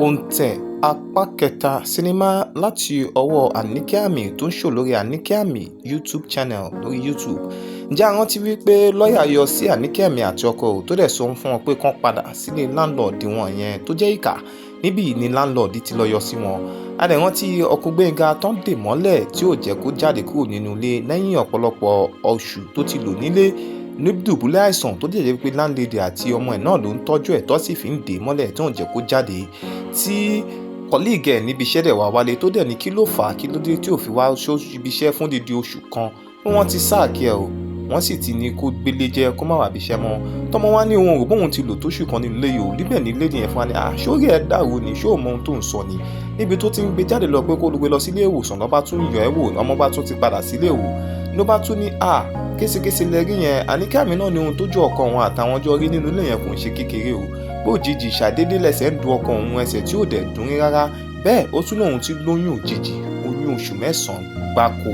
Òǹtẹ̀ Apá kẹta sinimá láti ọwọ́ Àníkẹ́ Àmì tó ń ṣò lórí Àníkẹ́ Àmì YouTube channel lórí YouTube. Ǹjẹ́ a rántí wípé lọ́ọ̀yà yọ sí Àníkẹ́ Àmì àti ọkọ rẹ̀, tó dẹ̀ sọ fún wọn pé kán padà sílé landlord wọn yẹn tó jẹ́ ìkà? Níbí ni landlord ti lọ yọ sí wọn. A dẹ̀ rántí ọkọ Gbénga tán dè mọ́lẹ̀ tí ò jẹ́ kó jáde kúrò nínú ilé lẹ́yìn ọ̀pọ̀lọpọ̀ oṣù tó ti lò nílé ní dùbúlẹ̀ àìsàn, tó dẹ̀ jẹ́ pé landlady àti ọmọ ẹ̀ náà ló ń tọ́jú ẹ̀, tó sì fi ń dè mọ́lẹ̀ tí ò jẹ́ kó jáde, tí colleague ẹ̀ níbi iṣẹ́ dẹ̀ wá wálé, tó dẹ̀ ní kí ló fà á, kí ló dé tí ò fi wá ibi iṣẹ́ fún dídí oṣù kan, bí wọ́n ti sack ẹ̀ o, wọ́n sì ti ní kó gbélé jẹ́, kó má wàá bí iṣẹ́ mọ́. Tọmọ wá ní òun rò bóun ti lò tóṣù kan nínú ilé yìí ò níbẹ̀ ní lady yẹn fún wa ní àṣórí ẹ̀ dàrú ni, ṣó mọ ohun tó ń sọ ni? Níbi tó ti ń gbé jáde lọ pé kó gbé lọ sílé ìwòsàn, lọ́ba tún yọ ẹ́ wò, ọmọ bá tún ti padà sílé ìwò, ló bá tún ní à késekése lẹ́rí yẹn. Àníkẹ́ Àmì náà ní ohun tójú ọkọ òun àtàwọn ọjọ́ rí nínú ilé yẹn kò ń ṣe kékeré o, bó òjijì ṣàdédé lẹ́sẹ̀ ń du ọkọ òun, ẹsẹ̀ tí ò dẹ̀ dùn rí rárá. Bẹ́ẹ̀ ó tún lóun ti lóyún òjijì, oyún oṣù 9 gbáko,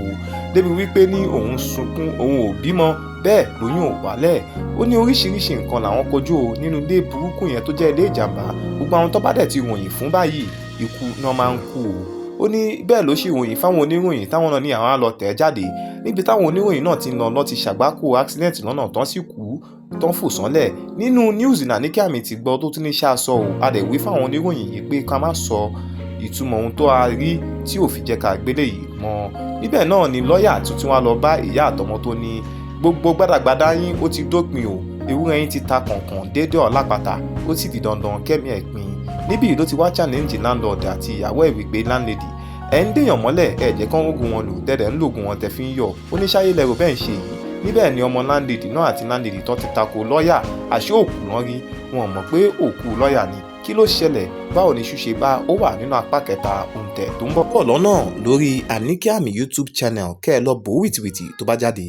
débi wípé ní òun sunkún, òun ò bímọ, bẹ́ẹ̀ lóyún ò wálẹ̀. Ó ní oríṣiríṣi nǹkan làwọn kojú o nínú ilé burúkú yẹn tó jẹ́ ilé ìjàmbá. Gbogbo àwọn tó bá dẹ̀ ti ròyìn fún báyìí, ikú náà máa ń kú o. Ó ní bẹ́ẹ̀ ló sì ròyìn fáwọn oníròyìn, táwọn náà ní àwọn á lọ tẹ̀ jáde. Níbi táwọn oníròyìn náà ti ń lọ lọ́ ti ṣàgbákò accident lọ́nà, tán sì kú, tán fò sánlẹ̀. Nínú news Àníkẹ́ Àmì ti gbọ́ tó tún ní ṣáà sọ o. A dẹ̀ wí fáwọn oníròyìn yìí pé ká má sọ ìtumọ̀ ohun tó a rí tí ò fi jẹ́ ká gbélé yìí mọ́. Níbẹ̀ náà ni lọ́ọ̀yà tuntun wá lọ bá ìyá àtọmọ, tó ní gbogbo gbàdàgbàdà yín ó ti dópin o, ewúrẹ́ yín ti ta kànkàn déédéé ọ̀làpàtà, ó sì di dandan kẹ́mi ẹ̀ pin. Níbí ló ti wá challenge landlord àti ìyàwó ẹ̀ wípé landlady ẹ̀ ń dèèyàn mọ́lẹ̀, ẹ̀ jẹ́ kán rógun wọn lò, dẹ́dẹ̀ ń lògùn wọn tẹ̀ fi ń yọ̀. Ó ní ṣáyé lẹ́rù bẹ́ẹ̀ ń ṣe yìí. Níbẹ̀ ni ọmọ landlady náà àti landlady tán ti tako lọ́ọ̀yà, àṣé òkú wọn rí, wọn mọ̀ pé òkú lọ́ọ̀yà ni. Kí ló ṣẹlẹ̀? Báwo ni ṣúṣe bá ó wà nínú apá kẹta Òǹtẹ̀ tó ń bọ̀ lọ́nà lórí Àníkẹ́ Àmì YouTube channel? Kẹ́ ẹ lọ bò wìtìwìtì tó bá jáde.